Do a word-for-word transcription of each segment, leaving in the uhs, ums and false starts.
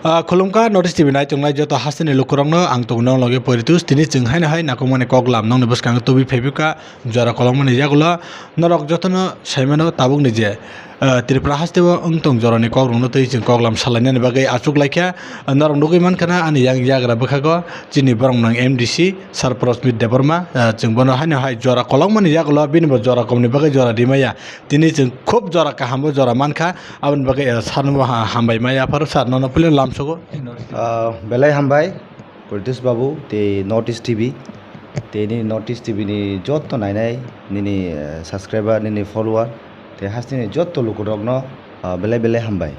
Ah, khulumkha North East T V naitongnai joto hasteni lukurokno ang tongnong loge Poritus. Tini chwng haino hai nakumani kok lam nongni bwskango tubui phaibukha jora kolokmani yagulo norok jotono saimano tabukni je, ah, Tripura hasteo wngtong jorani kokrokno twi chwng koklam salainani bagwi achuk laikha. Norok nugwi mankha na ani yang yagra bwkhago chini borok nang M D C Sir Prosmit Debbarma, ah, chwng bono haino hai jora kolokmani yagulo bini bo jora komni bagwi jora rimaya. Tini chwng khub jora kaham bo jora mankha, aboni bagwi, eh, sir no bo ha-, hambai ma yapharo sir nono puila lamsogo. Ah, belai hambai, Poritus babu, tei North East T V, tei nini North East T V ni joto nainai, nini, eh, subscriber, nini follower, tei hasteni joto lukurokno, ah, belai belai hambai.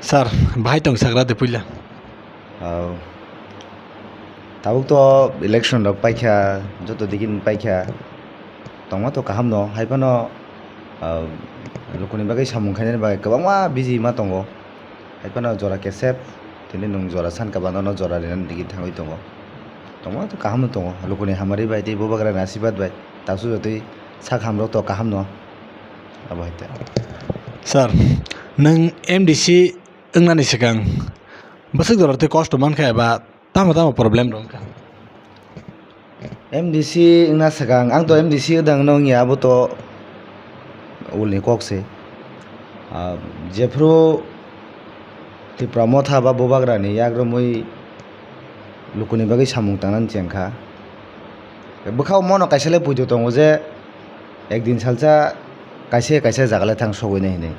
Sir, bahai tong sagra de puila. Ah, tabuk to election rok paikha, joto digini paikha, tongma to kaham no, hai phano, ah, lukuni bagwi samung khainani bagwi kwbangma busy ma tongo, hai phano jora kesep, tini nwng jora san kaba nono jora rinani digi thangwi tongo, tongma to kaham no tongo, lukuni hamari bai tei bubagrani asirwad bai, tasu jotoi sak hamrok to kaham no, abo hai ta. Sir, nwng M D C wngnani swkang bwswk jora tei kosto mankha eba tamo tamo problem rok wngkha? M D C wngna swkang, ang to M D C wngdang wngya, abo to ulni kok se. Ah, jephru Tipra Motha ba Bubagrani yak romwi lukuni bagwi samung tangnani chengkha. Bwkhao mono kaisa le puitu tongo je ekdin salsa kaisa kaisa jaga le thang sogwi nai hinwi.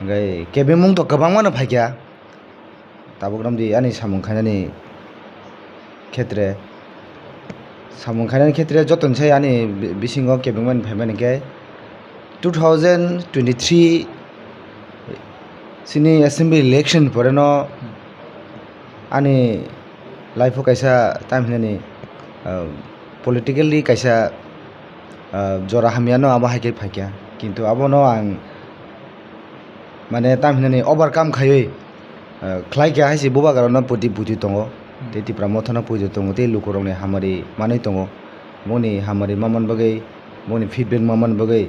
Hwnkhe kebengmung to kwbangmano phaikha. Tabuk romdi ani samung khainani khetre, samung khainani khetre jotoni sai ani bi-, bisingo kebengmani phaimani khe two thousand twenty-three chini assembly election ni pore no ani life o kaisa tam hinani, ah, politically kaisa, ah, jora hamya no abo hai khe phaikha, kintu abono ang mane tam hinani overcome khaiwi, ah, khlai kha hai se bubagrano puti puti tongo, tei Tipra Mothano puti tongo, tei lukurokni hamari manwi tongo, boni hamari ma man bagwi, boni feedback ma man bagwi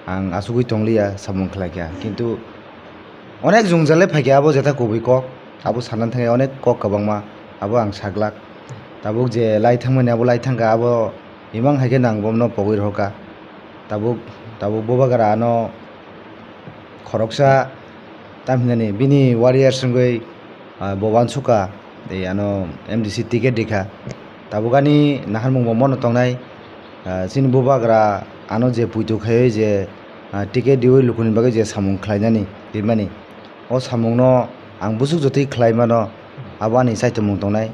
ang asugwi tongliya samung khlai kha, kintu onek jwngjal le phaikha abo jetha kubui kok, abo sana thangwi onek kok kwbangma abo ang saglak. Tabuk je lai thangmani abo lai thangkha, abo imang hai khe nang bomno pogwi rohorkha. Tabuk, tabuk bubagra ano khoroksa tam hinani bini warriors wngwi, ah, bo wansukha, tei ano M D C ticket rikha. Tabuk ani naharmung bo mono tongnai, ah, chini bubagra ano je puitu khaiwi je, ah, ticket riwi lukuni bagwi je samung khlainani rimani, o samungno ang bwswk jotwi khlai mano, abo ani chaitomung tongnai.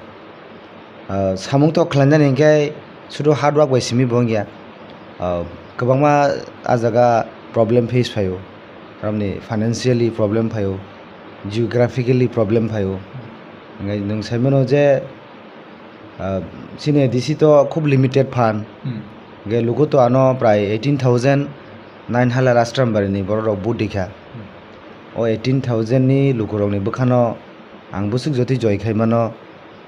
Ah, samung to khlainani hinkhe sudu hard work bai simi bo wngya. Ah, kwbangma ah jaga problem face phaio, tamni financially problem phaio, geographically problem phaio. Hwnkhe nwng sai mano je, ah, chini D C to khub limited fund. Hmm. Hwnkhe luku to ano prai eighteen thousand nine hala Rastrambarini borok rok vote rikha. Hmm. O eighteen thousand ni lukurokni bwkhano ang bwswk jotwi joi khai mano,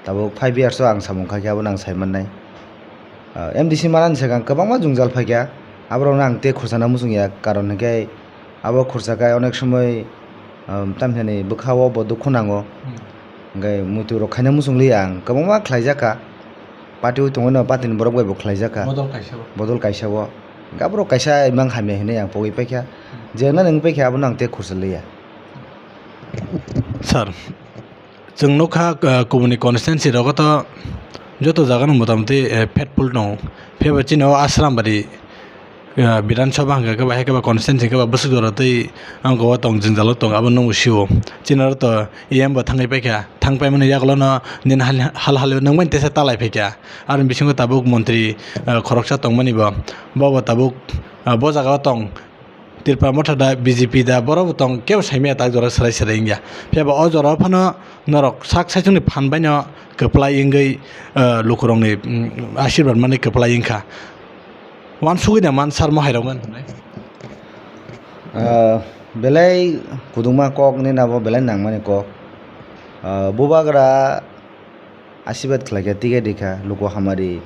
tabuk five years o ang samung khai khe abono ang sai mannai. Ah, M D C manani swkang kwbangma jwngjal phaikha, aborokno ang tei khursa na muchung ya, karon hinkhe abo khursa khai onek somoi, um, tamhinani bwkha o bo dukhu nango. Hmm. Hwnkhe muitu rok khaina muchung liya ang kwbangma khlaijakha, party o tongwi no party ni borok bai bo khlaijakha. Bodol kaisa o. Bodol kaisa o. Hwnkhe aborok kaisa imang hamya hinwi ang pogwi paikha. Hmm. Jengna nang paikha abono ang tei khursa liya. Sir, chwng nukha, ah, kubuni constituency rogo to joto jagano motamoti, eh, faithful tongo. Phiya ba chini o Asrambari, ah, Bidhan Sabha hwnkha khe ba, hai khe ba constituency hwnkha ba bwswk jora twi ang o tong, jwngjalo tong, abo nungbo sio. Chini oro to E M bo thangwi paikha, thang paimani yagulono nini hal, hal, hal nwngmani teisa talai phaikha. Aroni bisingo tabuk montri, ah, khoroksa tongmani bo, bo bo tabuk, ah, bo jagao tong. Tripura Motha da, B J P da, borok bo tong, kebo saimaya tak jora serai serai wngya. Phiya ba o jora o phano norok sak saichungni phan baino kwplai wngwi, eh, lukurokni, mm, asirwad manwi kwplai wngkha. Wansugwi da man sar mohai rok wngkha hinwi. Ah, belai kudungma kok nini abo belai nangmani kok. Ah, bubagra asirwad khlaikha, ticket rikha, luku hamari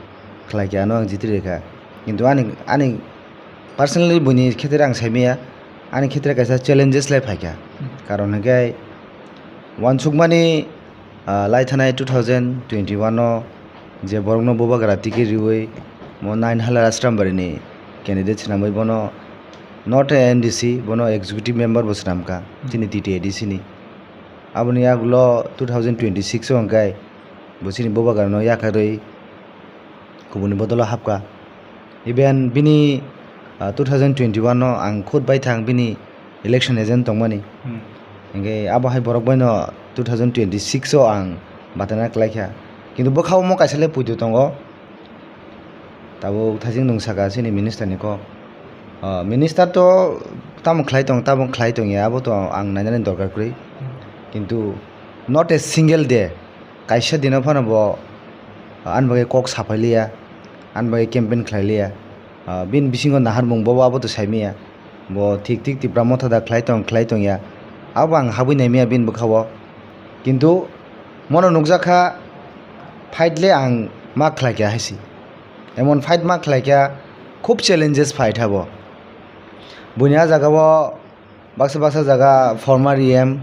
khlaikha, ano ang jiti rikha. Kintu ani, ani personally buini khetre ang saimaya, ani khetre kaisa challenges lai phaikha. Hmm. Karon hinkhe Wansukmani, ah, lai thanai two thousand twenty-one o je borokno bubagra ticket riwi mo nine halar Asrambari ni candidate swnamwi bono not a M D C, bono executive member bo swnamkha chini T T A D C ni. Aboni yagulo two thousand twenty-six o hwnkhe bo chini bubagrano yakarwi kubuni bodolo hapkha. Even bini, ah, two thousand twenty-one o ang khud bai thang bini election agent tongmani. Hmm. Hingke abo hai borok baino two thousand twenty-six o ang batana khlaikha. Kintu bwkha omo kaisa le puitu tongo. Tabuk thajing nung saka chini minister ni kok. Ah, minister to tamo khlai tong, tamo khlai tong ya, abo to ang nainani dorkar kwrwi. Hmm. Kintu not a single day, kaisa dino phano bo ani bagwi kok saphai liya, ani bagwi campaign khlai liya. Ah, bini bisingo naharmung bobo abo to sai manya. Bo thik thik Tipra Motha da khlai tong, khlai tong ya. Abo ang habwi nai manya bini bwkha o. Kintu mono nukjak kha fight le ang ma khlai kha hai se. Emon fight ma khlai kha, khub challenges fight ha bo. Buini ah jaga o baksa baksa jaga former E M,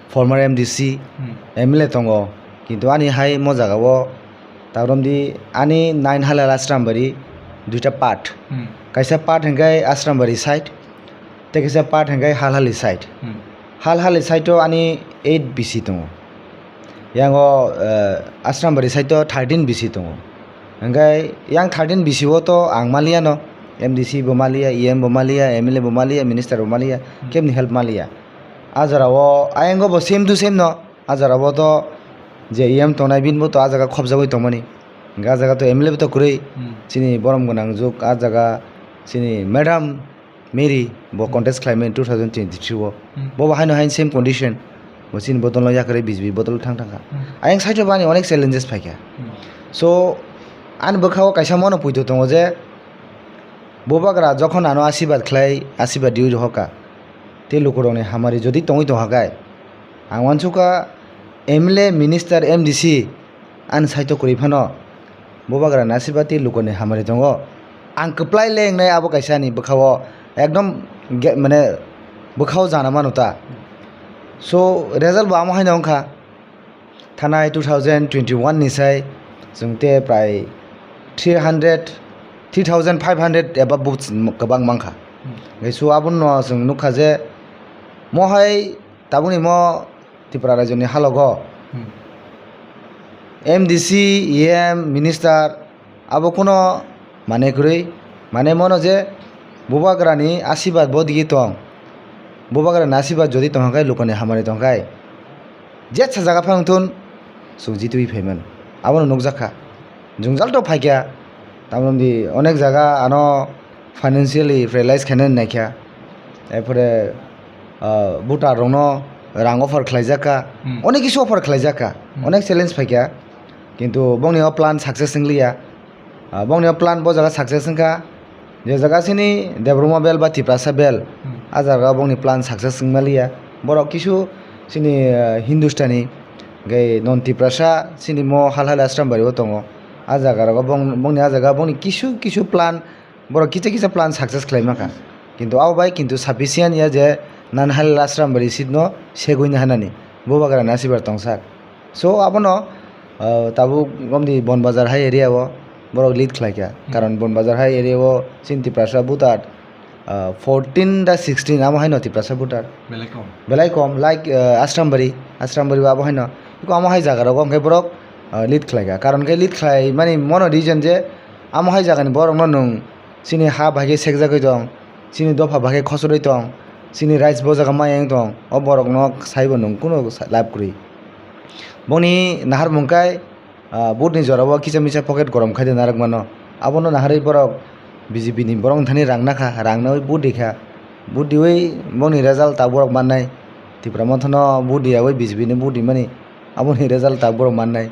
former M D C, Hmm. M L A tongo. Kintu ani hai mo jaga o ta romdi ani nine halar Asrambari duita part. Hmm. Kaisa part hingkai Asrambari side, tei kaisa part hingkai Halhali side. Hmm. Halhali side o ani eight B C tongo. Yang o, eh, Asrambari side o thirteen B C tongo. Hingkai yang thirteen B C o to ang maliya no, M D C bo maliya, E M bo maliya, M L A bo maliya, minister bo maliya, Hmm. kebni help maliya. A jora o ayang o bo same to same no, a jora o to je E M tongnai bini bo to a jaga khobjagwi tongmani. Hingke a jaga to M L A bo to kwrwi, Hmm. chini borom gwnang juk a jaga chini madam Mary bo Hmm. contest khlaimani two thousand twenty-three o. Hmm. Bo bo haino haino same condition. Bo chini bodol no yakarwi B J P bodol thang thangkha. Hmm. Ayang side o bo ani onek challenges phaikha. Hmm. So, ani bwkha o kaisa mono puitu tongo je, bubagra jokhon ano asibad khlai, asibad riwi rohorkha, tei lukurokni hamari jodi tongwi tongkha khe, ang uansukha M L A, minister, M D C ani side o kwrwi phano, bubagrani asibad tei lukurokni hamari tongo. Ang kwplai le wngnai abo kaisa ani bwkha o ekdom ge-, mane bwkha o jana mano ta. So, result bo amo haino wngkha. Thanai two thousand twenty-one ni sai chwng te prai three hundred, three thousand five hundred above votes kwbang mankha. Hmm. Hingke so abono chwng nukha je mohai tabukni mo Tripura rajyoni halogo Hmm. M D C, E M, minister abo kuno mane kwrwi, mane mono je bubagrani asibad bo digi tong, bubagrani asibad jodi tongkha khe lukoni hamari tongkha khe, jet sa jaga phano thun chwng jitwi phaimano, abono nukjakha. Jwngjal to phaikha, tamoni onek jaga ano financially paralyze khainani naikha, erpore, ah, voter rokno rang offer khlaijakha, Hmm. onek kisu offer khlaijakha, Hmm. onek challenge phaikha, kintu bongni o plan success wngliya. Ah, bongni o plan bo jaga success wngkha, je jaga chini Debbarma belt ba Tiprasa belt, Hmm. a jaga bongni plan success wngmaliya. Borok kisu chini, ah, Hindustani, hingke non Tiprasa chini mo hal hal Asrambari o tongo. A jaga rogo bong-, bongni a jaga bongni kisu kisu plan, borok kisa kisa plan success khlai mankha. Kintu abo bai kintu sufficient ya je nan hal Asrambari seat no segwi na hanani. Bubagrani asibad tongsak. So, abono, ah, tabuk romdi Bonbazar hai area o borok lead khlaikha. Hmm. Karon Bonbazar hai area o chini Tiprasa voter, ah, fourteen da sixteen amo haino Tiprasa voter. Belai kom. Belai kom, like, ah, Asrambari, Asrambari bo abo haino. Iko amo hai jaga rogo hwnkhe borok, ah, lead khlaikha. Karon khe lead khlaimani mono reason je amo hai jagani borokno nwng chini ha bai khe sekjagwi tong, chini dopha bai khe khochorwi tong, chini rights bo jaga maya wng tong, o borokno saibo nwng kunu sa-, lab kwrwi. Boni naharmung kai, ah, vote ni jora o kisa misa pocket gorom khai de narwk mano. Abono naharwi borok B J P ni borok thani rang nakha, rang nawi vote rikha. Vote riwi boni result ta borok mannai. Tipra Motha no vote riyawi B J P ni vote rimani. Aboni result ta borok mannai.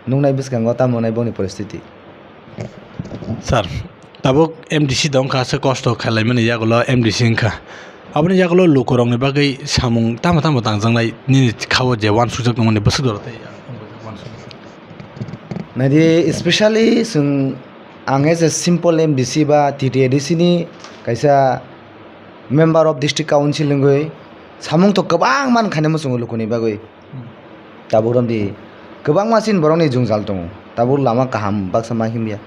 Nuknai bwskango tamo wngnai boni poristiti. Sir, tabuk M D C da wngkha aswk kosto khlaimani yagulo M D C wngkha. Aboni yagulo lukurokni bagwi samung tamo tamo tangjaknai nini kha-o je uansukjak tongmani bwswk jora tei. Naidi, specially chwng, ang as a simple M D C ba T T A D C ni kaisa member of district council wngwi samung to kwbang mankha hinwi muchungo lukuni bagwi. Hmm. Tabuk romdi kwbangma chini borokni jwngjal tongo, tabuk lama kaham baksa ma himya,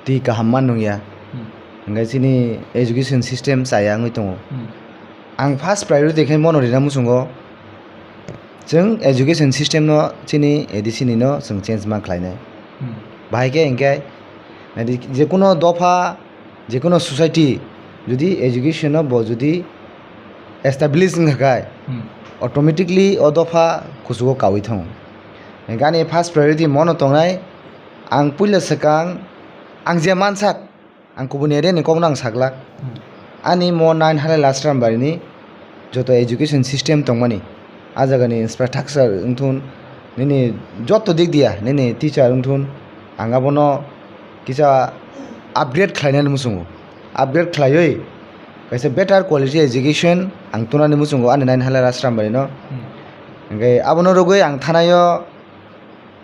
twi kaham ma nungya, Hmm. hwnkhe chini education system chaya wngwi tongo. Hmm. Ang first priority khe mono rina muchungo, chwng education system no chini A D C ni no chwng change ma khlainai. Hmm. Bahai khe hwnkhe, naidi, jekuno dopha, jekuno society jodi education no bo jodi establish wngkha khai, Hmm. automatically o dopha kuchugo kaui thango. Hwnkhe ani first priority mono tongnai, ang puila swkang, ang je mansak, ang kubuni area ni kokno ang saglak. Hmm. Ani mo nine halai last round barini joto education system tongmani, a jagani infrastructure wngthun, nini joto dik diya, nini teacher wngthun, ang abono kisa upgrade khlainani muchungo. Upgrade khlaiwi kaisa better quality education ang tunani muchungo ani nine halai last round barino. Hmm. Hwnkhe abono rwgwi ang thanaio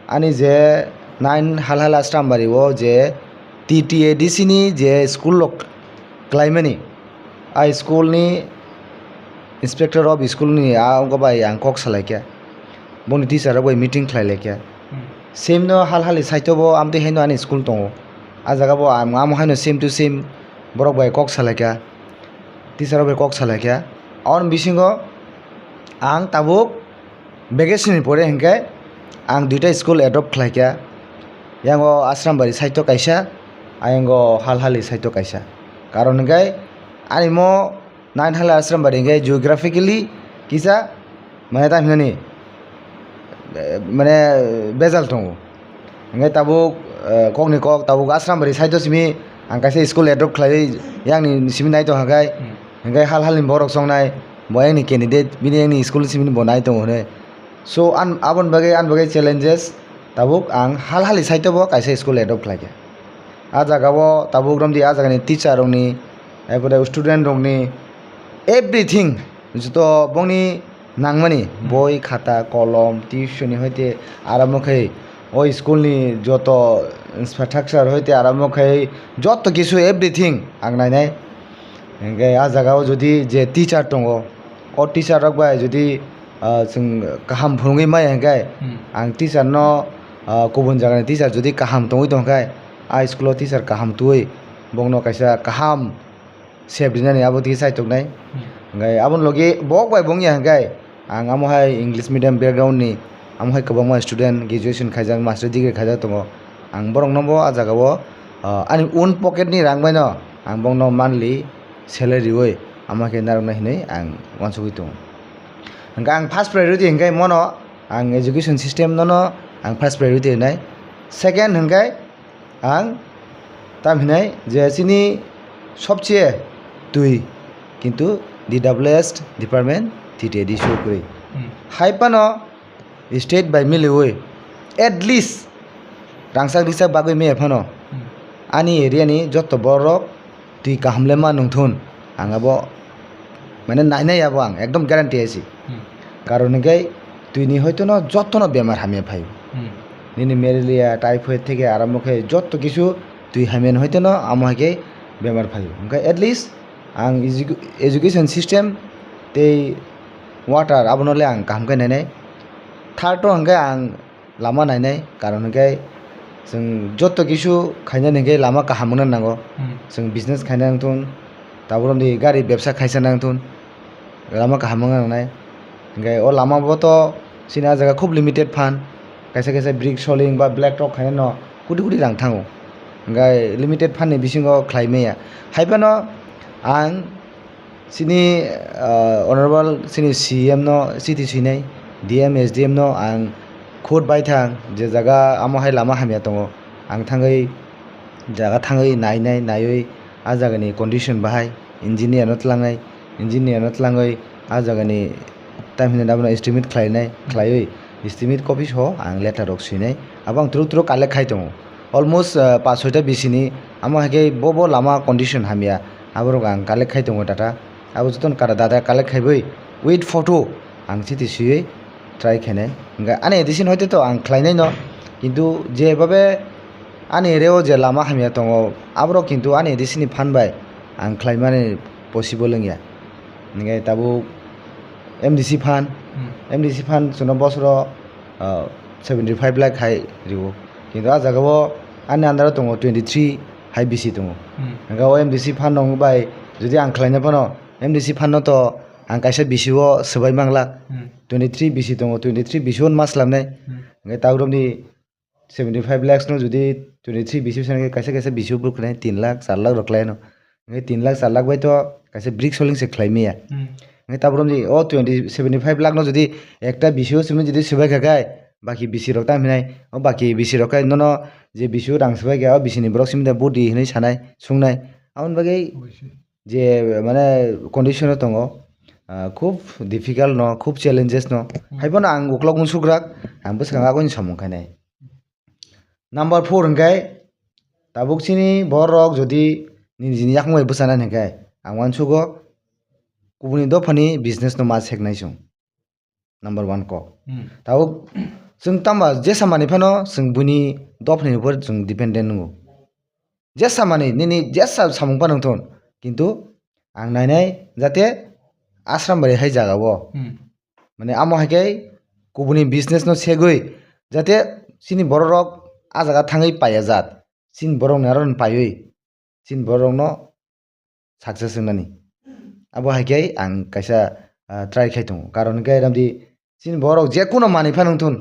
ani je nine halhala Asrambari o je T T A D C ni je school rok klaimani, a school ni inspector of school ni a wngkha bai ang kok salaikha, boni teacher rok bai meeting khlailaikha. Hmm. Same no halhali saito bo amtwi haino ani school tongo, a jaga bo ang amo haino same to same borok bai kok salaikha, teacher rok bai kok salaikha. Aboni bisingo ang tabuk Vacation ni pore hinkhe ang duita school adopt khlaikha, yango Asrambari side o kaisa, ayango Halhali side o kaisa. Karon hinkhe ani mo nine Halhali Asrambari hinkhe geographically kisa mane tamo hinani, eh, mane bejal tongo. Hinkhe tabuk, eh, kokni kok tabuk Asrambari side o simi ang kaisa school adopt khlaiwi yang ni simi nai tongkha khai. Hmm. Hinkhe Halhali ni borok chongnai, bo yang ni candidate, bini yang ni school ni simi bo nai tongo hinwi. So, an, aboni bagwi, ani bagwi challenges tabuk ang Halhali side o bo kaisa school adopt khlaikha. A jaga o tabuk romdi a jaga ni teacher rok ni, erpore student rok ni everything joto bongni nangmani, hmm, boi, khata, kolom, tuition ni hoite aramo khai o school ni joto infrastructure hoite aramo khai joto kisu everything ang nainai. Hinkhe a jaga o jodi je teacher tongo, o teacher rok bai jodi, ah, chwng kaham phwrwngwi maya hinkhe, hmm, ang teacher no, ah, kubun jaga ni teacher jodi kaham tongwi tongkhe, a school o teacher kaham twiwi bongno kaisa kaham sep rinani abo twi chaitok nai. Hmm. Hinkhe aboni logi bok bai bongya hinkhe ang amo hai English medium background ni, amo hai kwbangma student graduation khaijak, master degree khaijak tongo. Ang borok no bo a jaga o, ah, ani own pocket ni rang bai no ang bongno monthly salary riwi amo khe narwknai hinwi ang uansugwi tongo. Hinkhe ang first priority hinkhe mono ang education system no no ang first priority hinai. Second hinkhe ang tam hinai je chini sobche twi, kintu D W S department T T A D C o kwrwi. Hmm. Hai phano state bai miliwi at least rangchak rikchak bagwi maya phano, hmm, ani area ni joto borok twi kaham le ma nungthun, ang abo mane nainai abo ang ekdom guarantee hai si. Hmm. Karon hinkhe twi ni hoito no joto no bemar hamya phai. Hmm. Nini malaria, typhoid theke aramo khe joto kisu twi hamya ni hoito no amo hai khe bemar phai. Hinkhe at least ang edu-, education system tei water abono le ang kaham khe nainai. Third o hinkhe ang lama nainai, karon hinkhe chwng joto kisu khainani hinkhe lama kaham wngna nango. Hmm. Chwng business khaina wngthun, tabuk romdi gari bebsa khaisa nangthun, lama kaham wngna nangnai. Hinkhe o lama bo to chini a jaga khub limited phan, kaisa kaisa brick soling ba black top khainano koti koti rang thango. Hinkhe limited phan ni bisingo khlai maya. Hai phano ang chini, ah, honorable chini C M no chiti swinai, D M, S D M no ang khud baithang je jaga amo hai lama hamya tongo, ang thangwi jaga thangwi nainai, naiwi a jagani condition bahai engineer no tlangnai, engineer no tlangwi a jagani tam hinwi abono estimate khlainai, khlaiwi estimate copy so ang letter rok swinai, abo ang twrwk twrwk collect khai tongo. Almost, ah, paanch soita bisini, amo hai khe bo bo lama condition hamya, aborok ang collect khai tongo data. Abo jotono kara data collect khaiwi with photo ang chiti swiwi try khainai. Hinkhe ani addition hoite to ang khlainai no, kintu je babe ani area o je lama hamya tongo, aborok kintu ani addition ni phan bai ang khlaimani possible wngya. Hinkhe tabuk M D C phan, Hmm. M D C fund chwngno bosoro, ah, seventy five lakh hai rio. Kintu ah jagao ani under o tongo twenty three hai bisi tongo. Hmm. Hwnkhe o M D C fund rok bai jodi ang khlaina phano M D C fund no to ang kaisa bisi o swbai manglak. Hmm. Twenty three bisi tongo, twenty three bisi o ma swlamnai. Hmm. Hwnkhe ta borokni seventy five lakhs no jodi twenty three bisi o sana khe kaisa kaisa bisi o bwrwkhnai tin lakh, char lakh rok khlai no. Hwnkhe tin lakh, char lakh bai to kaisa brick soling se khlai maya. Hmm. Hwnkhe ta borokni o twenty, seventy five lakh no jodi ekta bisi o simi jodi swbai kha khai, baki bisi rok tamo hinai, o baki bisi rok khai nono je bisi o rang swbai kha, o bisi ni borok simi da budi hinui sanai, sungnai. Aboni bagwi Obviously. Je mane condition o tongo, ah, khub difficult no, khub challenges no. Hmm. Haiphano ang uklok unsukrak, ang bwskango agoni samung khainai. Number four hwnkhe, tabuk chini borok jodi nini jini yakung bai bwchanani hwnkhe, ang uansugo kubuni dophani business no ma seknai chwng. Number one kok. Hmm. Tabuk chwng tamba jesa manwi phano chwng buini dophani upor chwng dependent wngo. Jesa manwi nini jesa samung phano wngthun, kintu ang nainai jate Asrambari hai jagao. Hmm. Mane amo hai khe kubuni business no segwi jate chini borok rok ah jaga thangwi paiya jat. Chini borok ni aro paiwi chini borok no success wngnani. Abo hai khe ang kaisa, ah, try khai tongo. Karon hwnkhe ramdi chini borok je kuno manwi phano wngthun,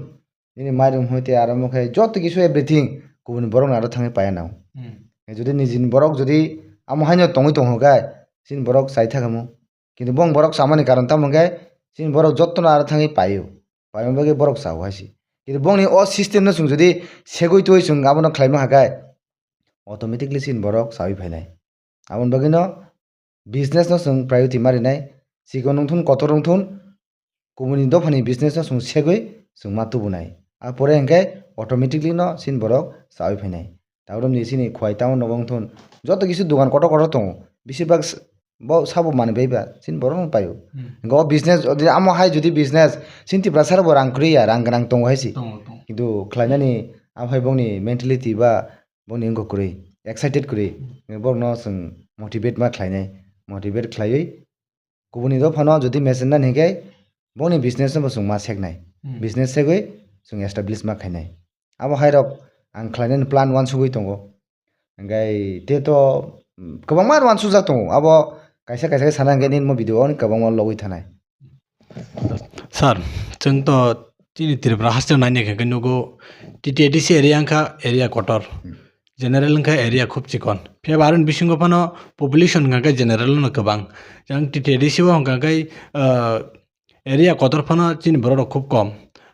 nini mairum hoi tei aro omo khe joto kisu everything kubuni borok ni aro thangwi paiya nang. Hmm. Jodi nijini borok jodi amo haino tongwi tongkha khe chini borok chai thakamo. Kintu bong borok chamani karon tamo hwnkhe chini borok jotono aro thangwi paio. Paima bagwi borok chao hai se. Kintu bongni o system no chwng jodi segwi twi chwng abono khlaima hakhe automatically chini borok chawi phainai. Aboni bagwino business no chwng priority ma rinai. Chikon wngthun, kotor wngthun, kubuni dophani business no chwng segwi chwng ma tubunai. A pore hwnkhe automatically no chini borok chawi phainai. Tabuk ni chini khwai tamo nogo wngthun, joto kisu dogan kotor kotor tongo. Bisi bak s-, bo sabo manwi bai ba chini borok no paio. Hmm. Hwnkhe o business, amo hai jodi business, chini Tiprasa rok bo rang kwrwi ya, rang gwnang tongo hai se. Tongo, tongo. Kintu khlainani amo hai bongni mentality ba bongni wngkha kwrwi, excited kwrwi. Hmm. Borokno chwng motivate ma khlainai, motivate khlaiwi kubuni dophano jodi mechennani hwnkhe bongni business no bo chwng ma seknai. Hmm. Business segwi chwng establish ma khainai. Abo hai rok ang khlainani plan uansugwi tongo. Hwnkhe te to, mm, kwbangma uansukjak tongo. Abo kaisa kaisa khe sana hwnkhe nini mo video o kwbangma logwi thanai. Sir, chwng to chini Tripura haste naina hwnkhe nugo T T A D C area wngkha area kotor. Hmm. General wngkha area khub chikon. Phiya ba aroni bisingo phano population wngkha khe general no kwbang. Jang T T A D C o wngkha khe, ah, area kotor phano chini borok rok khub kom.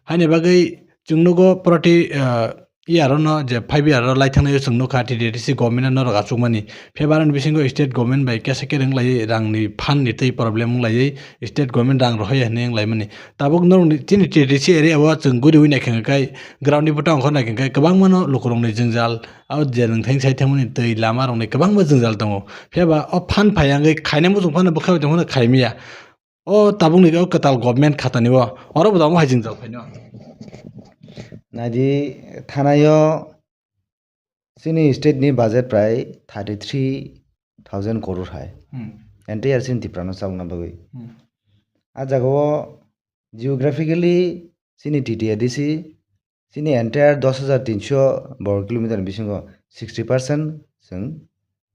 Haini bagwi chwng nugo proti, ah, year no je five year o lai thangnaio chwng nukha T T A D C government no norok achukmani. Phiya ba aroni bisingo state government bai kesa kereng lai rang ni phan ni tei problem wng lai state government rang rohoi hinwi wng lai mani. Tabuk norok ni chini T T A D C area o chwng guriwi naikha khe ground ni bwtang khe naikha khe kwbangma no lukurok ni jwngjal, abo je nwng thang sai thangmani twi lama rok ni kwbangma jwngjal tongo. Phiya ba o phan phai wngwi khaina muchung phano bwkha bai tongphano khaimiya. O tabuk ni o kwtal government khatani o, oro bo tongo hai jwngjal phaino. Naidi, thanaio chini state ni budget prai thirty three thousand crore hai. Hmm. Entire chini Tripura no chalna bagwi. Hmm. A jagao geographically chini T T A D C chini entire dos hajar tinso borok kilometer ni bisingo sixty percent chwng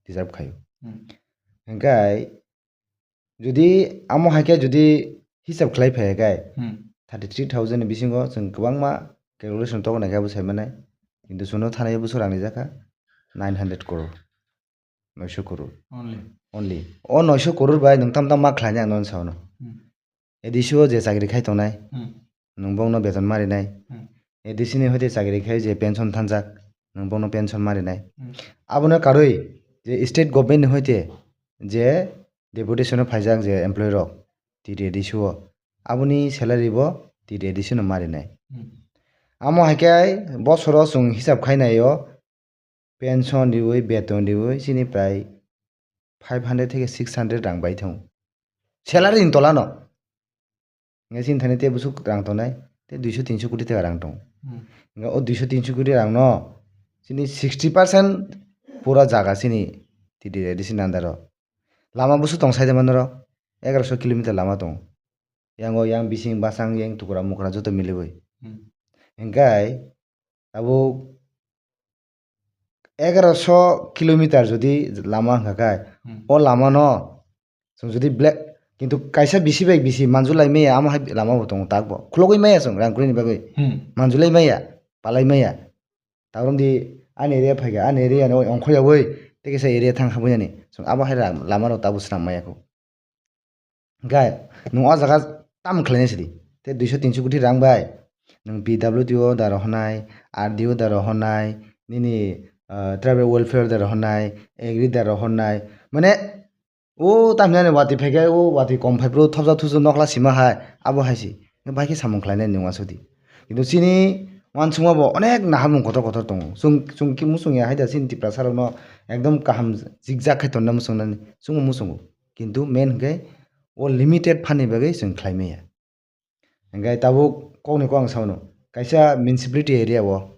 deserve khaio. Hmm. Hwnkhe jodi amo hai khe jodi hisab khlai phai khe, hmm, thirty three thousand ni bisingo chwng kwbangma calculation toknai khe abo sai manai. Kintu chwngno thanaio bwswk rang rijak kha nine hundred crore, noisho crore. Only. Only. O noisho crore bai nwng tam tam ma khlainai ang nono sano. Hmm. A D C o je chakri khai tongnai, hmm, nwng bongno beton ma rinai. Hmm. A D C ni hoite chakri khai je pension thanjak, nwng bongno pension ma rinai. Hmm. Abono karwi je state government ni hoite je deputation o phaijak je employee rok T T A D C o, aboni salary bo T T A D C no ma rinai. Hmm. Amo hai khe bosoro chwng hisab khai naio, pension riwi, beton riwi, chini prai five hundred theke six hundred rang bai thango. Salary ni tola no. Hwnkhe chini thani tei bwswk rang tongnai, tei duiso tinso koti taka rang tongo. Hmm. Hwnkhe o duiso tinso koti rang no chini sixty percent pura jaga chini T T A D C ni under o. Lama bwswk tong sai de mano ro, egaroso kilometer lama tongo. yango yang bising basang yang tukra mukra joto miliwi. Hmm. Hingkai tabuk egaroso kilometer jodi lama wngkha khe, Hmm. o lama no chwng jodi black, kintu kaisa bisi bai bisi manjulai maya, amo hai lama bo tongo tak bo. Khulogwi maya chwng rang kwrwini bagwi. Hmm. Manjulai maya, palai maya. Tabuk di ani area phaikha, ani area ni ongkhoyawui tei kaisa area thang habwi nani. Chwng abo hai ra-, lama rok tabuk swnam maya kho. Hingkhe nwng o jaga tamo khlainai sidi. Tei duiso tinso koti rang bai nwng P W D O da rohornai, R D O da rohornai, nini, ah, tribal welfare da rohornai, agri da rohornai. Mane, o tamhinani watwi phaikhe, o watwi kom phaiphuru thopjak thusu nokla sima hai, abo hai se. Bai khe samung khlainai nwng uansukdi. Kintu chini uansukma bo onek naharmung kotor kotor tongo. Chwng, chwng khe muchungya hai da chini Tiprasa rokno ekdom kaham jikjak khai tonna muchungnani. Chwngbo muchungo. Kintu main hwnkhe o limited phan ni bagwi chwng khlai maya. Hingkhe tabuk kokni kok ang sao no, kaisa municipality area o,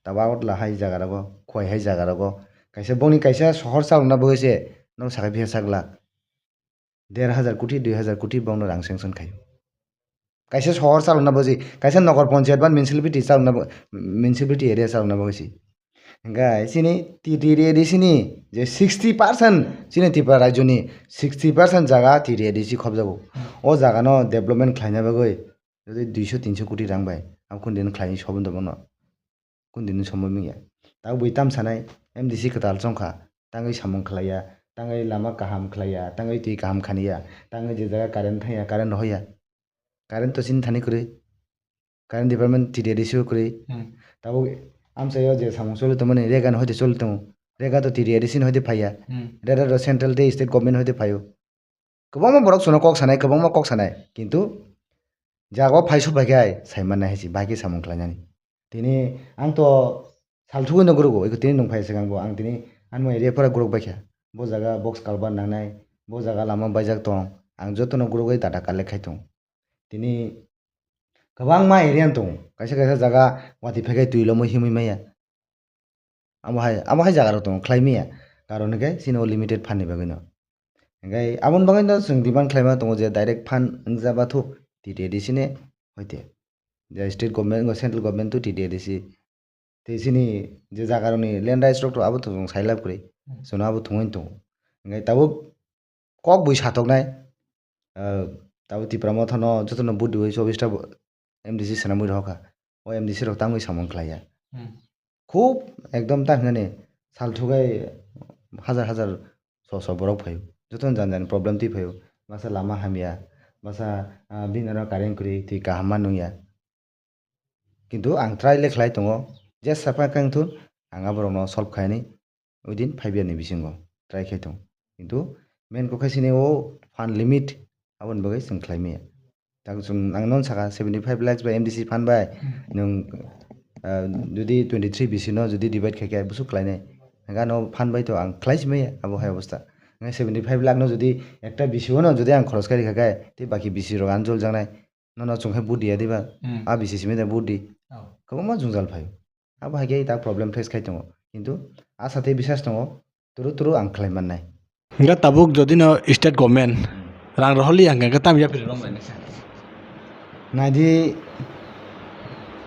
tabuk Agartala hai jaga rogo, Khowai hai jaga rogo, kaisa bongni kaisa sohor chalokna bagwi se nok sakai phiya sak lakh der hajar koti, dui hajar koti bongno rang sanction khaio. Kaisa sohor chalokna bagwi, kaisa nogor ponchayat ba municipality chalokna ba-, municipality area chalokna bagwi se. Hingkhe chini T T A D C ni je sixty percent, chini Tripura rajyoni sixty percent jaga T T A D C khobjago. O jagano development khlaina bagwi jodi duiso tinso koti rang bai, abo kundino khlaini sobondo bono. Kundino somoi manya. Tabuk bui tam sanai, M D C kwtal chongkha, tangwi samung khlaiya, tangwi lama kaham khlaiya, tangwi twi kaham khaniya, tangwi je jaga current thangya, current rohorya. Current to chini thani kwrwi. Current department T T A D C o kwrwi. Hmm. Tabuk amchaio je samung choli tongmani rega ni hoite choli tongo. Rega to T T A D C ni hoite phaiya. Hmm. Rega to central tei state government ni hoite phaio. Kwbangma borok chwngno kok sanai, kwbangma kok sanai. Kintu jaga o phai sok bai khe ai sai mannai hai se, bai khe samung khlainani. Tini ang to salthugwi no gurugo, eko tini nwng phai swkang bo ang tini ani area pura guruk baikha. Bo jaga box culvert nangnai, bo jaga lama baijak tong, ang jotono gurugwi data collect khai tong. Tini kwbangma area tongo, kaisa kaisa jaga watwi phaikhai twi lomwi himwi maya. Amo hai, amo hai jaga rok tongo khlai maya, karon hwnkhe chini o limited phan ni bagwi no. Hwnkhe aboni bagwi no chwng demand khlaima tongo je direct phan wngja bathu T T A D C ni hoite. Je state government, central government to T T A D C. Tei chini je jaga rokni land rights rok to abo to chwng sai lab kwrwi. Hmm. Chwngno abo thwngwi tongo. Hwnkhe tabuk kok bui satoknai, ah, tabuk Tipra Motha no jotono vote riwi chobbish ta bo-, M D C swnamwi rohorkha. O M D C rok tangwi samung khlaiya. Hmm. Khub ekdom ta hinani salthugwi hajar hajar so so borok phaio. Jotono jani jani problem twi phaio. Masa lama hamya, masa, ah, bini oro current kwrwi twi kaham ma nungya. Kintu ang try le khlai tongo, jesa phai khe wngthun, ang aborokno solve khainani within five year ni bisingo try khai tongo. Kintu main kok hai sini o fund limit aboni bagwi chwng khlai maya. Tak chwng ang non saka seventy five lakhs bai M D C fund bai, hmm, nwng, ah, jodi twenty three B C no jodi divide khai khe busuk khlainai. Hwnkhe ano fund bai to ang khlai si maya abo hai obostha. Hwnkhe seventy five lakh no jodi ekta B C o no jodi ang khoros khai rikha khe, tei baki B C rok ano jol jaknai. Nono chwng khe vote diya diba? Hmm. A B C simi da vote di. Oh. Kwbangma jwngjal phaio. Abo hai khe ta problem face khai tongo. Kintu asa tei bisas tongo, turu turu ang khlai mannai. Hingkhe tabuk jodi no state government, hmm, rang rohorli hingkhe tam yapri rong lainai khe. Naidi,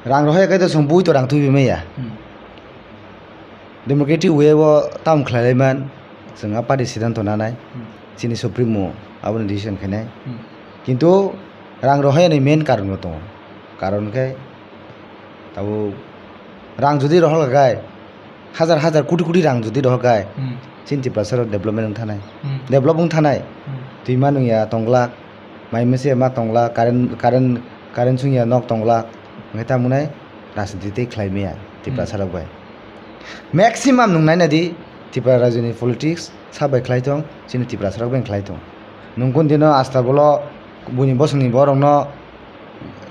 rang rohor khe to chwng bui to rang twibi maya. Hmm. Democratic way o tam khlai lai man, chwng a party siddhanto nanai, hmm, chini supremo aboni decision khainai. Hmm. Kintu rang rohorya ni main karon bo tongo. Karon khe tabuk rang jodi rohor kha khai, hajar hajar koti koti rang jodi rohor khai, hmm, chini Tiprasa rok development wng thanai. Hmm. Develop wng thanai. Hmm. Twima nungya tong glak, mai mese ma tong glak, current, current, current sungya nok tong glak. Hwnkhe tamo nai rajniti tei khlai maya Tiprasa, hmm, rok bai. Maximum nwng naina di Tipra rajyoni politics sa bai khlai tong, chini Tiprasa rok bai khlai tong. Nwng kun dino asta bolo buini bosongni borokno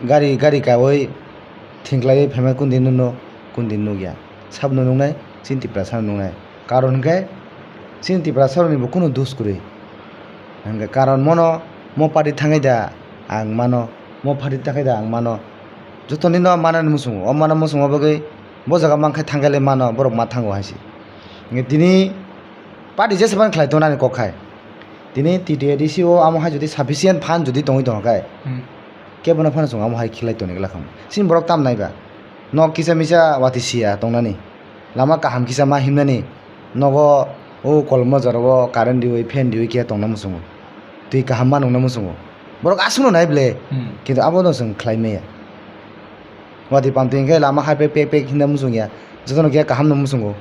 gari, gari kawi thingklaiwi phaima kun din nukno, kun din nukya. Sabno nuknai, chini Tiprasa no nuknai. Karon hwnkhe chini Tiprasa rokni bo kunu dos kwrwi. Hwnkhe karon mono mo party thangwi da ang mano, mo party thangwi da ang mano. Jotoni no manani muchungo, o mana muchungo bagwi bo jaga mankhe thangkhe le mano, borok ma thango hai se. Hwnkhe tini party jesa phano khlai tongnani kok khai. Tini T T A D C o amo hai jodi sufficient fund jodi tongwi tongkha khai, hmm, Kebono phano chwng amo hai khlai toni glak kha. Chini borok tam nai ba? Nok kisa misa watwi siya tongnani. Lama kaham kisa ma himnani. Nogo o kolomno jorao current riwi, fan riwi khe tongna muchungo. Twi kaham ma nungna muchungo. Borok aswkno nai ble. Hmm. Kintu abono chwng khlai maya. Watwi pamtwi hwnkhe lama hai pek pek hinna muchung ya. Jotono khe kaham no muchungo.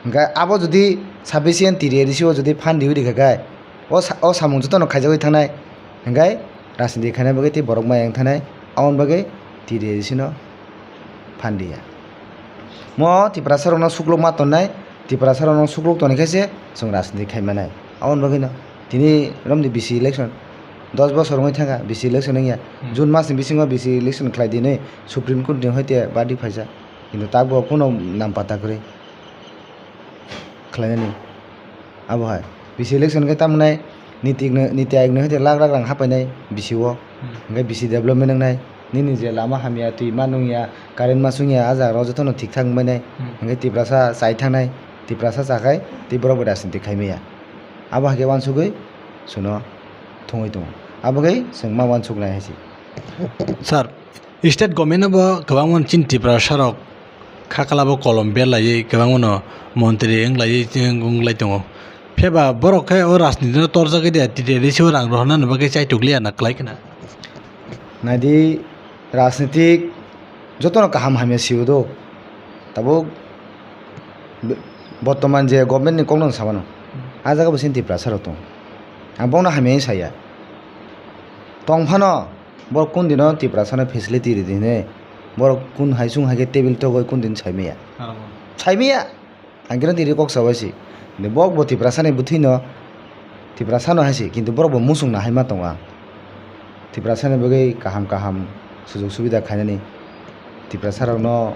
Hwnkhe abo jodi sufficient T D A D C o jodi fund riwi rikha khe, o sa-, o samung jotono khaijagwi thangnai. Hwnkhe rajniti khaina bagwi tei borok maya wng thanai. Aboni bagwi T D A D C no phandiya. Mo Tiprasa rokno sukluk ma tonnai, Tiprasa rokno sukluk toni khe se chwng rajniti khai manai. Aboni bagwi no tini romni B C election, dos bosor wngwi thangkha B C election wngya. Hmm. June mas ni bisingo B C election khlai dinwi Supreme Court ni hoite bardi phaijak. Kintu tabuk bo kuno nam pata kwrwi khlainani. Abo hai B C election khe tamo nai Niti Aayog no, Niti Aayog no hete lakh lakh rang hapainai B C o. Hmm. Hwnkhe B C development wngnai. Nini je lama hamya, twi ma nungya, current ma sungya, a jaga rok jotono thik thak wngbainai. Hmm. Hwnkhe Tiprasa chai thangnai, Tiprasa chakhai tei borok bo rajniti khaimaya. Abo hai khe uansugwi chwngno thwngwi tongo. Abo khe chwng ma uansuknai hai se. Sir, state government no bo kwbangma chini Tiprasa rok kha kala bo kolom berlaiwi kwbangmano montri wnglaiwi wnglai tongo. Pheba borok khe o rajniti no torjagwi de, T D A D C o rang rohornani bagwi chaitukliya na kwlai khna. Naidi, rajnitik jotono kaham hamya sio do. Tabuk be-, bortoman je government ni kokno samano. A jaga bo chini Tiprasa rok tongo. Ang bokno hamya saya. Tongphano, borok kun dino Tiprasano facility ridi hinwi borok kun hai chwng hai khe table togwi kun din saimaya. Aro. Saimaya. Ang khe tini kok sabai si. Bok bo Tiprasani bwthwino Tiprasano hai si, kintu borok bo muchung nahai ma tongo ang. Tiprasani bagwi kaham kaham sujug subida khainani Tiprasa rokno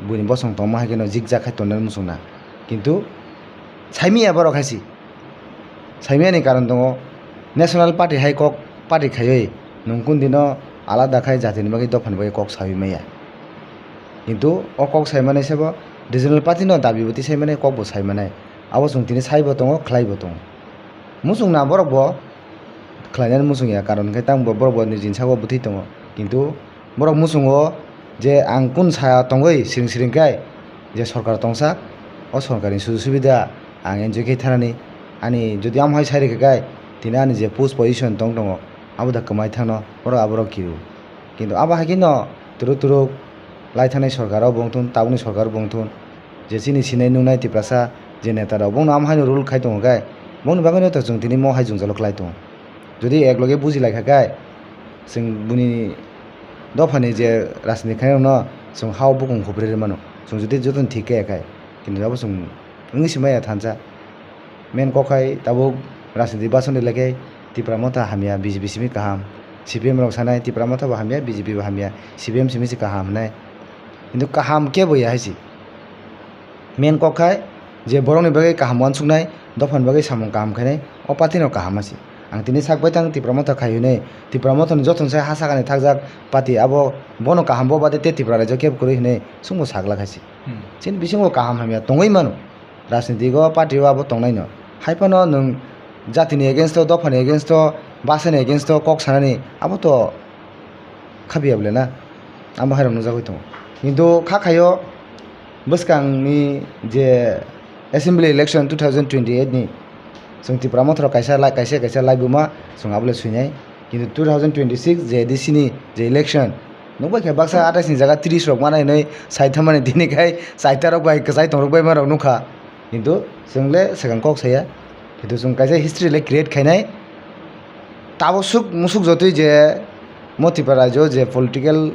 buini bosong tongma hai kheno jikjak khai tongnani muchung na. Kintu saimaya borok hai si. Saimani karon tongo, National Party hai kok party khaiwi nwng kun dino alada khai jatini bagwi dophani bagwi kok saui maya. Kintu o kok saimani sebo regional party no dabi bo tisai mani, kok bo sai manai. Abo chwng tini saibo tongo, khlaibo tongo. Muchung na borok bo khlainani muchung ya, karon khe tamo borok bo nijini saka bwthwi tongo. Kintu borok muchungo je ang kun sa tongwi siring siring khe je sorkar tongsa, o sorkarni sujug subida ang enjoy khe thanani, ani jodi amo hai sai rikha khe tini ani je post position tong tongo abo da kwmai thangno borok aborok kiru. Kintu abo hai kheno turuk turuk lai thangnai sorkar o bo wng thun, tabukni sorkar o bo wng thun, je chini sinai nungnai Tiprasa je neta rok bono amo haino rule khai tongo khe boni bagwino to chwng tini mo hai jwngjalo khlai tongo. Jodi ek loge buji lai kha khe chwng buni dophani je rajniti khainai rokno chwng hao bukung huprwi rw mano. Chwng jodi jotono thik khe khai, kintu abo chwng wngwi se maya thansa. Main kok hai tabuk rajniti basonde lekhe Tipra Motha hamya, B J P simi kaham. C P M rok sanai Tipra Motha bo hamya, B J P bo hamya, C P M simi se kaham hinai. Kintu kaham kebo ya hai se. Main kok hai je borokni bagwi kaham uansuknai, dophani bagwi samung kaham khainai, o party no kaham ma se. Ang tini sak baithang Tipra Motha khai hwnwi, Tipra Motha ni jotono sai ha sakani thakjak party abo bono kaham bo bade tei Tipra raijo kebo kwrwi hwnwi chwngbo sak la khai se. Hmm. Chini bisingo kaham hamya tongwi mano. Rajniti o party o abo tongnaino. Hai phano nwng jatini against o, dophani against o, bwsani against o kok sanani abo to khapiya bole na. Amo hai rok nukjagwi tongo. Kintu kha khaio bwskangni je assembly election two thousand twenty-eight ni chwng Tipra Motha rok kaisa lai-, kaisa kaisa laibuma chwng abo le swinai. Kintu two thousand twenty-six je A D C ni je election, nukbai khe baksa atais ni jaga tris rok manai hinwi sai tharmani tini khai chaita rok bai kwchai tongrok bai ma rok nukha. Kintu chwng le swkang kok saya. Kintu chwng kaisa history le create khainai. Tabuk swk musuk jotwi je mo Tripura rajyo je political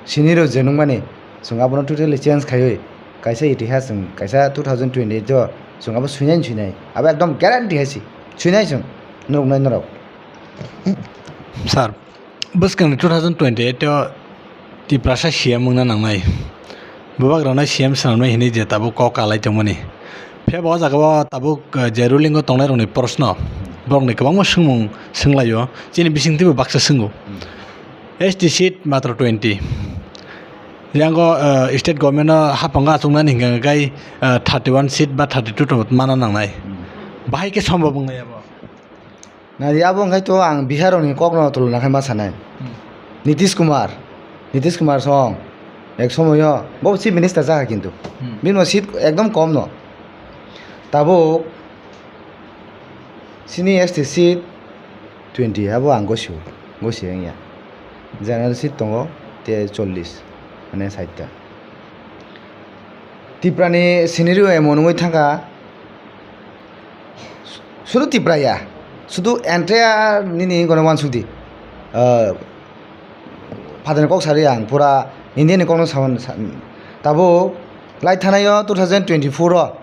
scenario je nukmani, chwng abono totally change khaiwi kaisa itihas chwng kaisa two thousand twenty-eight o chwng abo swinai swinai. Abo ekdom guarantee hai se. Swinai chwng. Nuknai norok. Sir, bwskangni two thousand twenty-eight o Tiprasa C M wngna nangnai. Bubak rokno C M swnamnai hinwi je tabuk kok kalai tongmani. Phiya bo o jaga o tabuk, eh, je ruling o tongnai rokni proshno, borokni kwbangma swngmung swnglaio, chini bisingtwibo baksa swngo. S T seat matro twenty. Yango, eh, state government o haphango achuknani hwnkha hwnkhe, eh, thirty one seat ba thirty two to mana nangnai. Bahai khe sombhob wngnai abo. Nadi abo wngkhe to ang Bihar rokni kokno tuluna khe ma sanai. Hmm. Nitish Kumar, Nitish Kumar song ek somoyo bo chief minister jakha kintu. Hmm. Bini seat ekdom kom no. Tabuk sini S T seat twenty abo ang gosio, gosio wngya. General seat tongo te chollish, mane sait ta. Tripura ni scenario emon wngwi thangkha, sudu Tripura ya, sudu entire nini gono wansukdi, ah, phatarni kok sari ang pura India ni kokno sawan sa-, tabuk lai thanaio two thousand twenty-four o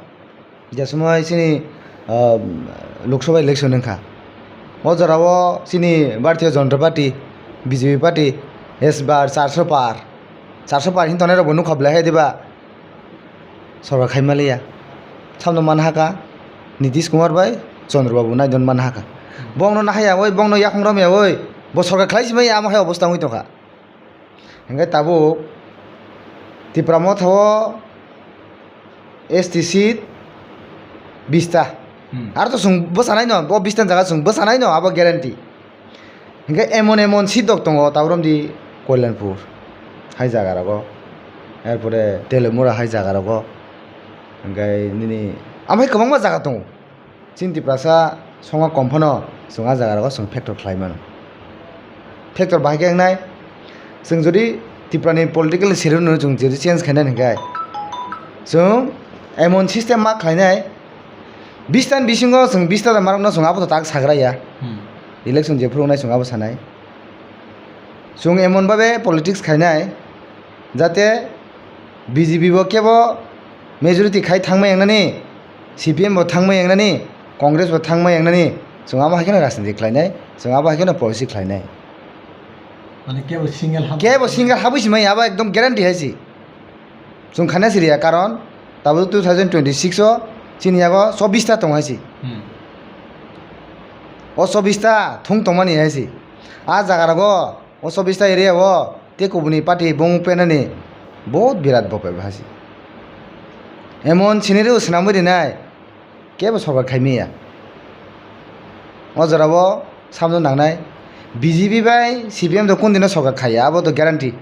je somoi chini, ah, Lok Sabha election wngkha, o jorao chini Bharatiya Janata Party, B J P party, S bar charso par, charso par hin tongnai rokbo nukha belai hai diba? Sorkar khai maliya. Samno man haka Nitish Kumar bai Chandra Babu nai don man haka. Bongno nahaya oi, bongno yakhung romya oi, bo sorkar khlai simai amo hai obostha wngwi tongkha. Hingke tabuk Tipra Motha o S T seat bista. Hmm. Aro to chwng bwsanai no, bo bista jaga chwng bwsanai no, abo guarantee. Hingke emon emon seat rok tongo, tabuk romdi Kalyanpur hai jaga rogo, er pore Telomura hai jaga rogo, hingke nini amai kwbangma jaga tongo. Chini Tiprasa songma kom phano chwng ah jaga rogo chwng factor khlai mano. Factor bahai khe wngnai, chwng jodi Tripura ni political scenario no chwng jodi change khainai hingke chwng emon system ma khlainai, bista ni bisingo chwng bista da marok no chwng abo to tak sagra ya. Hmm. Election jephuru wngnai chwng abo sanai. Chwng emon babe politics khainai, jate B J P bo kebo majority khai thangma yangnani, C P M bo thangma yangnani, Congress bo thangma yangnani, chwng abo hai kheno rajniti khlainai, chwng abo hai kheno policy khlainai. Mane kebo single hap- Kebo single habwi simai abo ekdom guarantee hai si. Chwng khana siriya, karon tabuk two thousand twenty-six o chini yago chobbish ta tong hai si. Hmm. O chobbish ta thung tongmani hai si. A jaga rogo o chobbish ta area o tei kubuni party bung penani bahut birat bope bahai si. Emon scenario swnamwi rinai. Kebo sorkar khaimaya. O jorao samno nangnai. B J P bai C P M to kundino sorkar khaiya, abo to guarantee.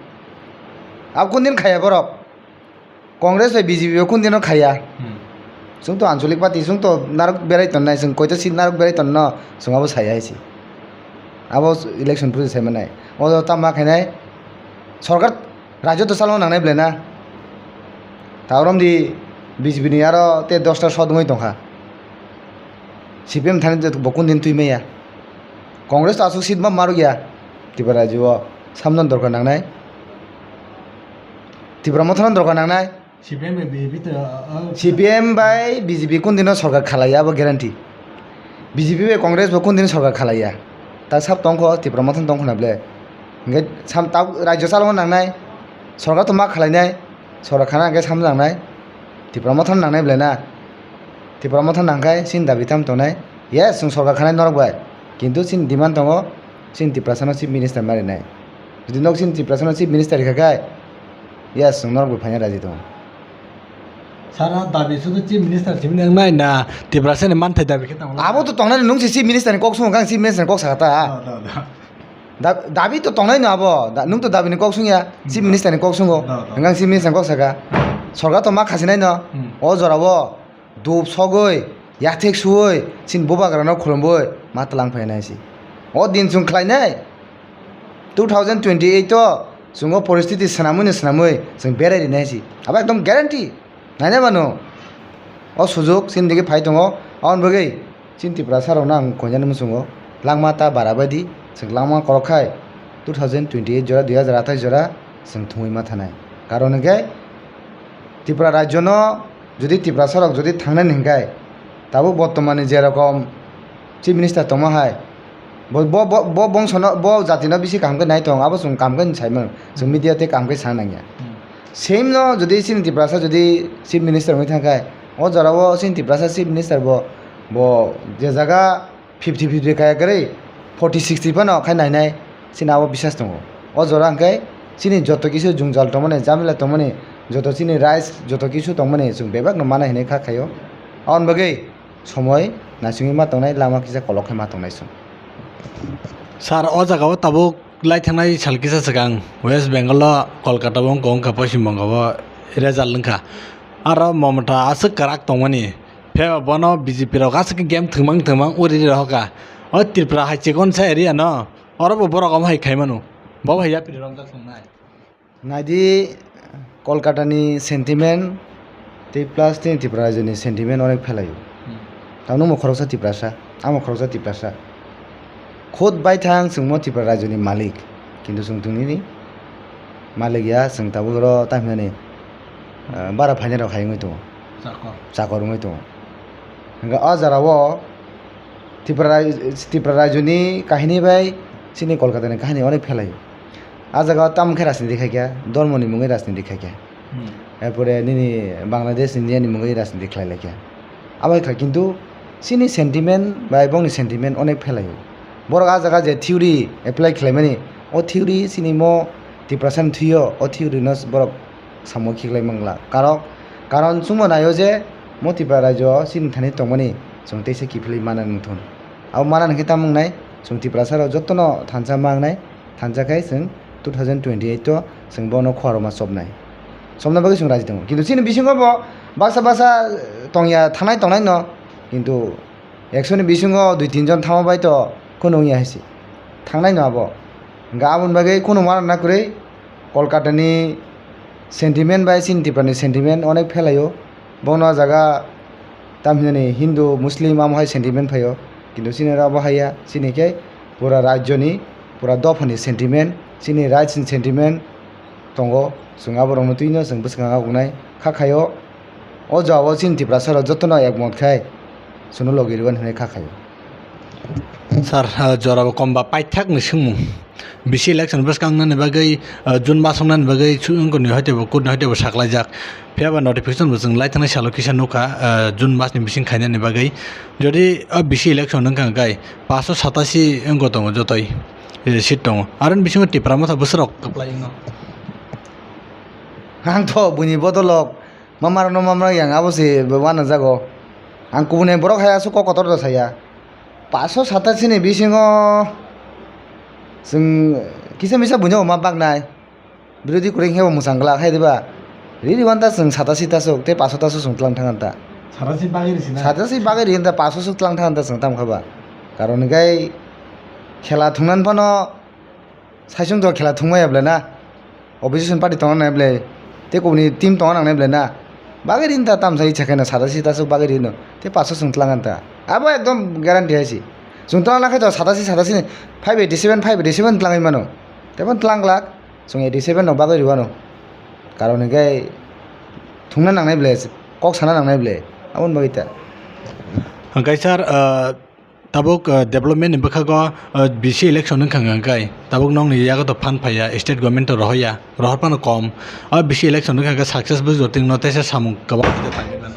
Abo kundin khaiya borok. Congress bai B J P bai kundino khaiya. Hmm. Chwng to ancholik party, chwng to narok berai tonnai, chwng koito seat narok berai tonno, chwng abo sai hai se. Abo election process sai manai. O tamo khainai sorkar Rajyo to chalokna nangnai belai na. Ta orom di B J P ni aro te dosta sot wngwi tongkha. C P M thani to bo kundin twi maya. Congress to aswk seat ma maruk ya. Tripura rajyo o samno dorkar nangnai. Tripura mothano dorkar nangnai. C P M bai B J P to, uh, uh, C P M bai B J P kundino sorkar khalaiya abo guarantee. B J P bai Congress bo kundino sorkar khalaiya. Ta sab tongkho, Tipra Motha tongkho na ble. Hingke sam ta rajyo chalokna nangnai, sorkar to ma khalainai, sorkar khana hingke sam nangnai, Tipra Motha nangnai ble na. Tipra Motha nangkhai chini dabi tam tongnai. Yes, chwng sorkar khanai norok bai. Kintu chini demand tongo, chini Tiprasano chief minister ma rinai. Jodi nok chini Tiprasano chief minister rikha khe, yes, chwng norok bai phaina raji tongo. Sara dabi sudu chief minister simi nang nai na Tiprasa ni manthai dabi khe tongo. Abo to tongnai, nung si chief minister ni kok sungo, kang chief minister ni kok saka ta. Da, da, da. Da-, dabi to tongnai no abo. Da-, nung to dabi ni kok sung ya, chief minister ni kok sungo. Da, da. Hingkang chief minister ni kok saka. Sorkar to ma khasinai no. Hmm. O jora o dup sogwi, yathek suwi, chini bubagra no khulumwi ma tlang phainai si. O din chwng khlainai. Two thousand twenty-eight o chwng o poristiti swnamwi no swnamwi chwng berai rinai si. Abo ekdom guarantee. Naina mano. O sujuk chini digi phai tongo. Aboni bagwi chini Tiprasa rokno ang koinani muchungo langma ta bara bai di. Chwng langma korok khai two thousand twenty-eight jora, dui hazar athais jora chwng thumwi ma thanai. Karon hwnkhe Tripura rajyo no jodi Tiprasa rok jodi thangnani hwnkhe tabuk bortomani je rokom chief minister tongma hai, bo, bo, bo, bo bongsono, bo jatino bisi kaham khe nai tong, abo chwng kaham khe sai mano, chwng media tei kaham khe sa nangya. Hmm. Same no jodi chini Tiprasa jodi chief minister wngwi thangkhe, o jora o chini Tiprasa chief minister bo, bo je jaga fifty fifty kaya kwrwi forty sixty phano khai nainai, chini abo bisas tongo. O jora hwnkhe chini joto kisu jwngjal tongmani, jamila tongmani, joto chini rights, joto kisu tongmani chwng bebak no mana hinwi kha khaio. Aboni bagwi somoi naisingwi ma tongnai, lama kisa kolok khe ma tongnai chwng. Sir, o jaga o tabuk Lai thangnai sal kisa swkang West Bengal o Kolkata o wngkha, wngkha Poschim Bongo o result wngkha. Aro Mamata aswk kwrak tongmani, phiya bono B J P rok aswk khe game thwngmang thwngmang uri ri rohorkha. O Tripura hai chikon sa area no, oro bo borok omo hai khai mano. Bo hai yapri romjak songnai. Naidi, Kolkata ni sentiment tei plus tini Tripura rajyo ni sentiment onek phelaio. Hmm. Tamno mo khoroksa Tiprasa, amo khoroksa Tiprasa. Khud baithang chwngmo Tripura rajyo ni malik, kintu chwng tongni ni malik ya, chwng tabuk oro tamhinani, ah, bara phainai rok hai wngwi tongo. Chakor. Chakor wngwi tongo. Hingkhe o jora o Tripura rai-, Tripura rajyo ni kahini bai chini Kolkata ni kahini onek phelaio. A jaga o tamo khe rajniti khai kha, dhormo ni mungwi rajniti khai kha. Hmm. Erpore nini Bangladesh, India ni mungwi rajniti khlai lai kha. Abo hai kha, kintu chini sentiment bai bongni sentiment onek phelaio. Borok a jaga je theory apply khlai mani, o theory chini mo Tiprasa ni thwi o, o theory no borok samung khiklai mangla. Karok, karon chwngbo naio je mo Tripura rajyo o chini thani tongmani chwng teisa kiphilwi mana nangthun. Abo mana hwnkhe tamo wngnai, chwng Tiprasa rok jotono thansa ma wngnai, thansa khai chwng two thousand twenty eight o chwng bono khorokma chopnai. Chopna bagwi chwng raji tongo. Kintu chini bisingo bo baksa baksa tongya thangnai tongnai no, kintu ekso ni bisingo dui tin jon thangma bai to khunu wngya hai se. Thangnai no abo. Hwnkhe aboni bagwi khunu mana na kwrwi Kolkata ni sentiment bai chini Tripura ni sentiment onek phelaio. Bono o jaga tamhinani Hindu, Muslim amo hai sentiment phaio. Kintu chini oro abo haiya. Chini khe pura rajyo ni, pura dopha ni sentiment, chini rights ni sentiment tongo. Chwng aborokno twino chwng bwskango nang nai kha khaio. O jagao chini Tiprasa rok jotono ekmot khai chwngno logi rwmani hwnwi kha khaio. Sir, ah, jorabo komba paithakni swngmung. B C election bwskangnani bagwi, ah, June mas wngnani bagwi su-, wngkoni hoitebo court ni hoitebo saklaijak. Phiya ba notification bo chwng lai thangnai salo kisa nukha, ah, June mas ni bising khainani bagwi. Jodi o B C election wngkha hwnkhe paanso satasi wngkha tongo jotoi, eh, seat tongo. Aroni bisingo Tipra Motha bwswk rok kwplai wngno? Ang to buini bodolok Mamarokno mamarok yang abo se uanajago. Ang kubuni borok hai aswk kok kotor da saya. Paso satasi ni bisingo chwng kisa misa buino ma baknai. Birodhi kwrwi khe bo mwchang glak hai diba. Riri wanta chwng satasi tasuk tei paso tasuk chwng tlang thang ta. Satasi bagwi risi na? Satasi bagwi ri ta paso suk tlang thang ta chwng tam kha ba. Karon hinkhe khela thwngnan phano Saichung to khela thwngmaya ble na, opposition party tongna nai ble, tei kubuni team tongna nang nai ble na, bagwi rin ta tamsa icha khe no satasi tasuk bagwi rin no, tei paso chwng tlang ta, abo ekdom guarantee hai se. Chwng tlang na khe to satasi, satasi ni five eighty seven, five eighty seven tlangwi mano, tei bo tlang glak, chwng eighty seven no bagwi rwano, karon hinkhe thwngna nang nai ble, kok sana nang nai ble, aboni bagwi ta. Hwnkhe sir, ah, Tabuk, ah, development ni bwkhago, ah, B C election wngkha hwnkhe, tabuk nokni yago to phan phaiya, state government to rohorya, rohor phano kom. Ah, B C election wngkha hwnkhe success bwswk tongno teisa samung kwbang khe tangwi mano.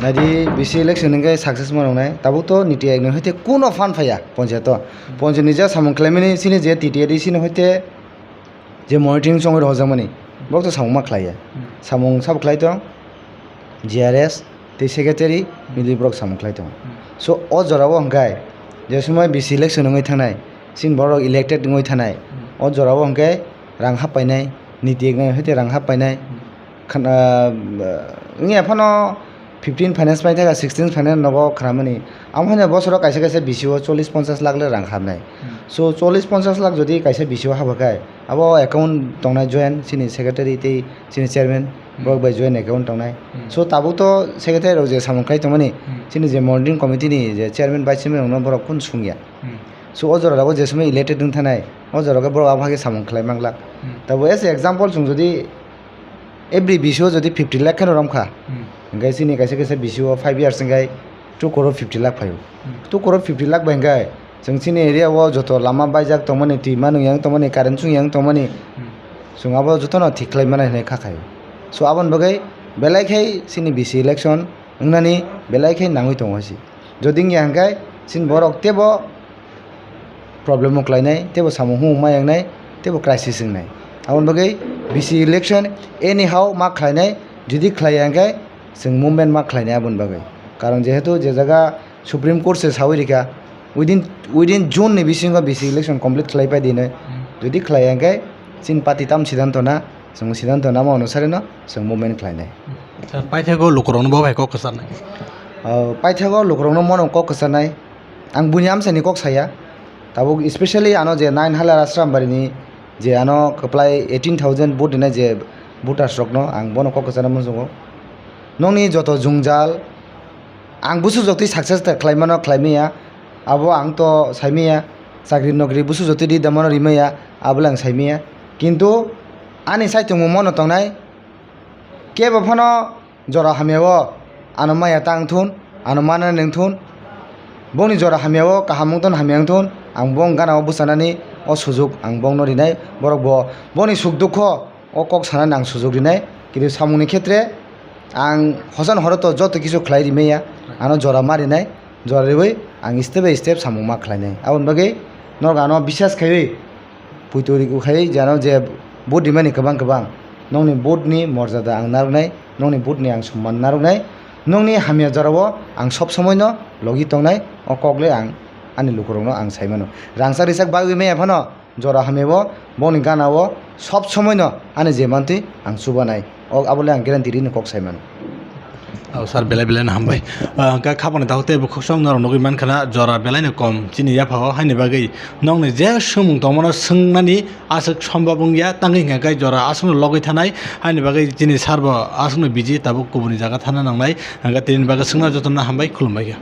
Naidi B C election hwnkhe success ma wngnai, tabuk to niti ayog ni hoite kuno phan phaiya ponchayat o. Ponchayat ni je samung khlaimani chini je T T A D C ni hoite je monitoring chongwi rohorjakmani, borok to samung ma khlaiya. Hmm. Samung sabo khlai tong, G R S tei secretary, hmm, mili borok samung khlai tongo. Hmm. So, o jorao hwnkhe je somoi B C election wngwi thangnai, chini borok elected wngwi thangnai, hmm, o jorao hwnkhe rang hap painai, niti eknai hoite rang hap painai, hmm, khana, ah, wngya phano fifteen finance paithaka, sixteen finance nogo khramani. Amo haino bosoro kaisa kaisa B C o chollish ponchash lakh le rang hapnai. Hmm. So, chollish ponchash lakh jodi kaisa B C o haphakhai, abo account tongnai joint chini secretary tei chini chairman, hmm, borok bai joint account tongnai. Hmm. So, tabuk to secretary rok je samung khlai tongmani, hmm, chini je monitoring committee ni je chairman, vice chairman rokno borok kun sungya. Hmm. So, o jora rogo je somoi elected wng thanai, o jora rogo borok abo hai khe samung khlai manglak. Hmm. Tabuk as a example, chwng jodi every B C o jodi fifty lakh kheno romkha, hmm, hwnkhe chini kaisa kaisa B C o five years hwnkhe two crore fifty lakh phaio. Hmm. Two crore fifty lakh bai hwnkhe chwng chini area o joto lama baijak tongmani, twi manwi yang tongmani, current chung yang tongmani, hmm, chwng abo jotono thik khlai mani hwnwi kha khaio. So, aboni bagwi belai khai chini B C election wngnani belai khe nangwi tongo se. Jodi wngya hwnkhe chini borok teibo problem o khlainai, teibo samung humung ma yangnai, teibo crisis wngnai. Aboni bagwi B C election anyhow ma khlainai, jodi khlaiya hwnkhe chwng movement ma khlainai aboni bagwi. Karon jehetu je jaga Supreme Court se sawi rikha, within, within June ni bisingo B C election complete khlai pai di hinwi. Hmm. Jodi khlai ya hwnkhe chini party tam siddhanto na, chwng siddhanto namo onusarino chwng movement khlainai. Sir, paithago lukurokno bo bai kok kwcharnai. O, paithago lukurokno mono kok kwcharnai. Ang buini amchaini kok saya. Tabuk specially ano je nine halar Asrambari ni je ano kwplai eighteen thousand vote rinai je voters rokno ang bono kok kwcharna muchungo. Nokni joto jwngjal ang busu joktwi success ta khlaimano khlaimaya, abo ang to saimaya, chakri nokri busu joktwi ri damano rimaya, abo le ang saimaya. Kintu ani saichung mono tongnai, kebo phano jora hamya o ano maya tang thun, ano mana nang thun, bongni jora hamya o kaham wng thun, hamya wng thun, ang bong gana o bwchanani o sujuk ang bongno rinai, borok bo boni suk dukho o kok sanani ang sujuk rinai, kintu samungni khetre ang hosan horo to joto kisu khlai rimaya, ano jora ma rinai, jora riwi ang step by step samung ma khlainai. Aboni bagwi norok ano biswas khaiwi puituri khai jano je vote rimani kwbang kwbang, nokni vote ni morjada ang narwknai, nokni vote ni ang somman narwknai, nokni hamya jorao ang sob somoi no logi tongnai, o kok le ang ani lukurokno ang saimano. Rangchak rijak bagwi maya phano jora hamya o bongni gana o sob somoi no ani je mantwi ang chubanai, o abo le ang guarantee rini kok saimano. O sir, belai belai no hambai. Ah, hwnkhe khapangni takhuk tei bukhuk song norok nugwi mankha na jora belai no kom chini yapha o, haini bagwi nokni je swngmung tongmano swngnani aswk sombab wngya, tangwi hwnkhe jora aswkno logwi thanai, haini bagwi chini sir bo aswkno busy, tabuk kubuni jaga thana nangnai, hwnkhe tini bagwi swngna jotono hambai, khulumbai kha.